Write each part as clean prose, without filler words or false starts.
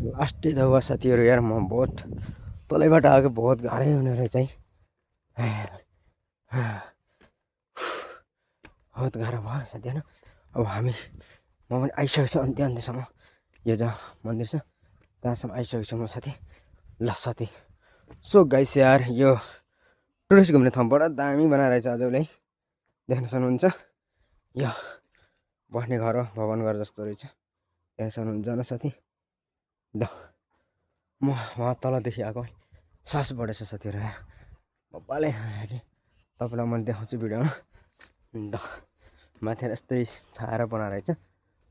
लास्टै दौवा साथीहरू यार म बहुत तलैबाट आएको बहुत गाह्रै हुने रहेछ है बहुत गाह्रो भयो साथीहरू अब हामी म पनि आइसकेको छु अन्त्यसम्म यो जहाँ मन्दिर छ त्यहाँसम्म आइसकेको छु म साथी ल साथी सो गाइस यार यो टुरिस्ट घुम्ने ठाउँ बडा दामी बनाएर रहेछ अझैले देख्न सक्नुहुन्छ यो बस्ने घर हो भवन घर जस्तो रहेछ त्यहाँ सक्नुहुन्छ न साथी ल म वहाँ तलदेखि आएको सास बढेछ साथीहरू बब्बाले तपाईँलाई मैले देखाउँछु भिडियोमा ल माथि यस्तै छाएर बनाएर रहेछ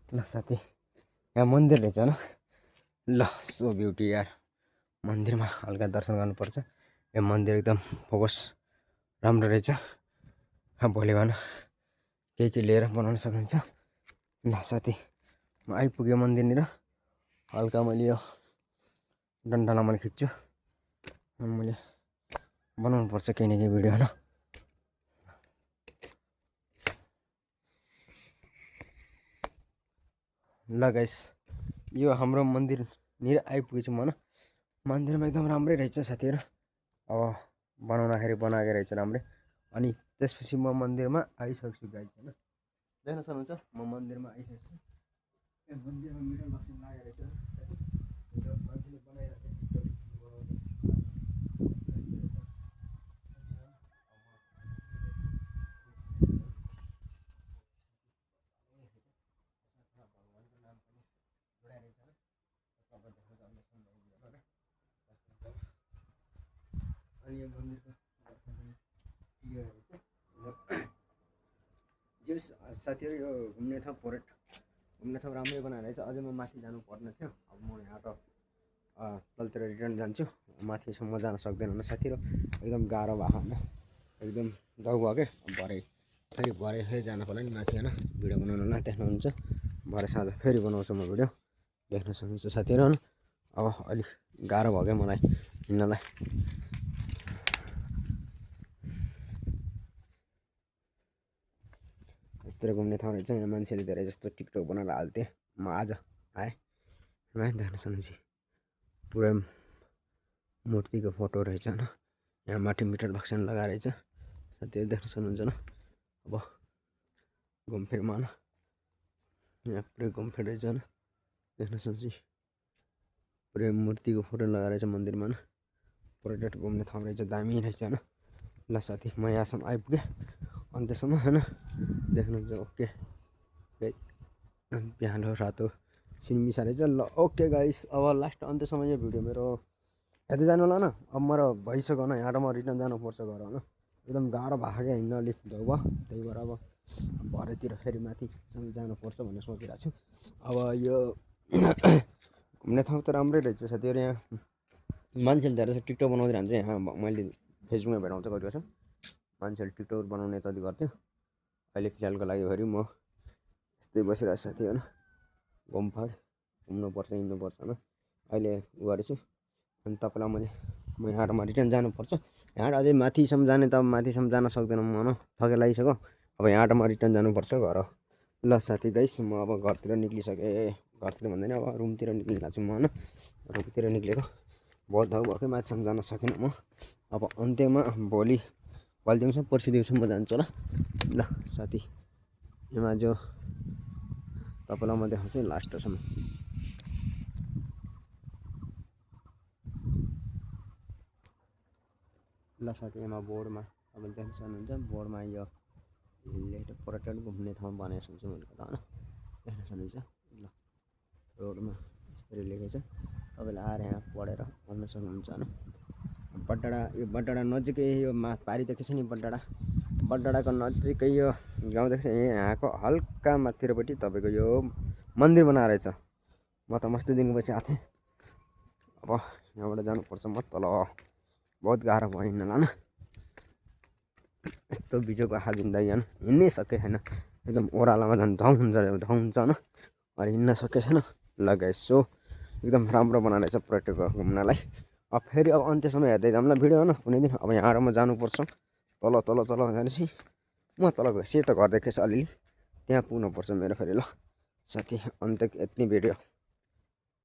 ल साथी यहाँ मन्दिर रहेछ न ल सो ब्युटी यार मन्दिरमा हल्का दर्शन गर्नुपर्छ यो मन्दिर एकदम फोकस राम्रो रहेछ भोलि भन के लिएर बनाउन सक्नुहुन्छ ल साथी म आइपुगेँ मन्दिरनिर हल्का मैले यो डन्डालाई मैले खिच्छु मैले बनाउनु पर्छ केही न केही भिडियो होइन ल गाइस यो हाम्रो मन्दिरनिर आइपुगेछु म होइन मन्दिरमा एकदम राम्रै रहेछ साथीहरू अब बनाउँदाखेरि बनाएकै रहेछ राम्रै अनि त्यसपछि म मन्दिरमा आइसक्छु गाइस होइन देख्न सक्नुहुन्छ म मन्दिरमा आइसक्छु मन्दिरमा मिठो लक्ष्मी लागेको रहेछ मान्छेले बनाइरहेको अनि यो मन्दिरको जो साथीहरू यो घुम्ने ठाउँ घुम्ने ठाउँ राम्रै बनाएर रहेछ अझै म माथि जानु पर्ने थियो अब म यहाँबाट तलतिर रिटर्न जान्छु माथिसम्म जान सक्दैन होला साथीहरू एकदम गाह्रो भएको होइन एकदम दाउ भयो के भरे फेरि जानु पर्ला नि माथि होइन भिडियो बनाउनुलाई देख्नुहुन्छ भरे साँझ फेरि बनाउँछु म भिडियो देख्न सक्नुहुन्छ साथीहरू होइन अब अलिक गाह्रो भयो क्या मलाई हिँड्नलाई यस्तो घुम्ने ठाउँ रहेछ यहाँ मान्छेले धेरै जस्तो टिकटक बनाएर हाल्थे म आज आएँ देख्न सक्नुहुन्छ पुरै मूर्तिको फोटो रहेछ होइन यहाँ माथि मिटर भक्सन लगाएर रहेछ साथीहरू देख्न सक्नुहुन्छ न अब घुमफिरमा होइन यहाँ पुरै घुमफिर रहेछ होइन देख्न सक्नुहुन्छ पुरै मूर्तिको फोटो लगाएर रहेछ मन्दिरमा होइन पर्यटक घुम्ने ठाउँ रहेछ दामी रहेछ होइन ल साथी म यहाँसम्म आइपुगेँ अन्त्यसम्म होइन देख्नुहुन्छ ओके बिहान रातो सिनमिसा रहेछ ल ओके गाइस अब लास्ट अन्त्यसम्म यो भिडियो मेरो हेर्दै जानु होला न अब मेरो भइसक्यो होइन यहाँबाट म रिटर्न जानुपर्छ घर होइन एकदम गाह्रो भएको क्या हिँड्न अलिक धौ भयो त्यही भएर अब भरेतिर फेरि माथि जानुपर्छ भनेर सोचिरहेको छु अब यो घुम्ने ठाउँ त राम्रै रहेछ साथीहरू यहाँ मान्छेले धेरै जस्तो टिकटक बनाउँदै रहन्छ यहाँ मैले फेसबुकमा भेटाउँछ गरिरहेको छु मान्छेले टिकटक बनाउने यता गर्थ्यो अहिले फिलहालको लागि फेरि म यस्तै बसिरहेको साथी होइन घुमफाड घुम्नुपर्छ हिँड्नुपर्छ होइन अहिले उ गरेछु अनि तपाईँलाई म यहाँबाट रिटर्न जानुपर्छ यहाँबाट अझै माथिसम्म जाने त माथिसम्म जान सक्दैन म होइन थके लागिसक्यो अब यहाँबाट म रिटर्न जानुपर्छ घर ल साथी गाइस म अब घरतिर निक्लिसकेँ घरतिर भन्दैन अब रुमतिर निक्लिरहेको छु म होइन रुमतिर निक्लेको बहुत धाउ भएकै माथिसम्म जान सकिनँ म अब अन्त्यमा भोलि दिउँसम्म पर्सि दिउँसम्म म जान्छु होला ल साथी यहाँ जो तपाईँलाई म देखाउँछु लास्टसम्म ल साथी यहाँ बोर्डमा तपाईँले देख्न सक्नुहुन्छ बोर्डमा यो पर्यटन घुम्ने ठाउँ भनेको छु मैले त होइन देख्न सक्नुहुन्छ ल रोडमा यसरी लेखेको छ तपाईँले आएर यहाँ पढेर आउन सक्नुहुन्छ होइन बडडाँडा यो बडडाँडा नजिकै यो पारी देखेको छ नि बडडाँडाको नजिकै यो गाउँ देख्छ यहाँको हल्का माथिपट्टि तपाईँको यो मन्दिर बनाएर रहेछ म त मस्तै दिनको पछि आएको थिएँ अब यहाँबाट जानुपर्छ म तल बहुत गाह्रो भयो हिँड्नलाई होइन यस्तो बिजोको आँखा जिन्दगी होइन हिँड्नै सकेको छैन एकदम ओह्रालोमा झन् धाउँ हुन्छ होइन अहिले हिँड्न सकेको छैन लगाए सो एकदम राम्रो बनाएर रहेछ पर्यटकहरू घुम्नलाई अब फेरि अब अन्त्यसम्म हेर्दै जाऊँ ल भिडियो होइन कुनै दिन अब यहाँबाट म जानुपर्छ तल जानेपछि म तल गएपछि त घर देखेछ अलिअलि त्यहाँ पुग्नुपर्छ मेरो फेरि ल साथी अन्त यति भिडियो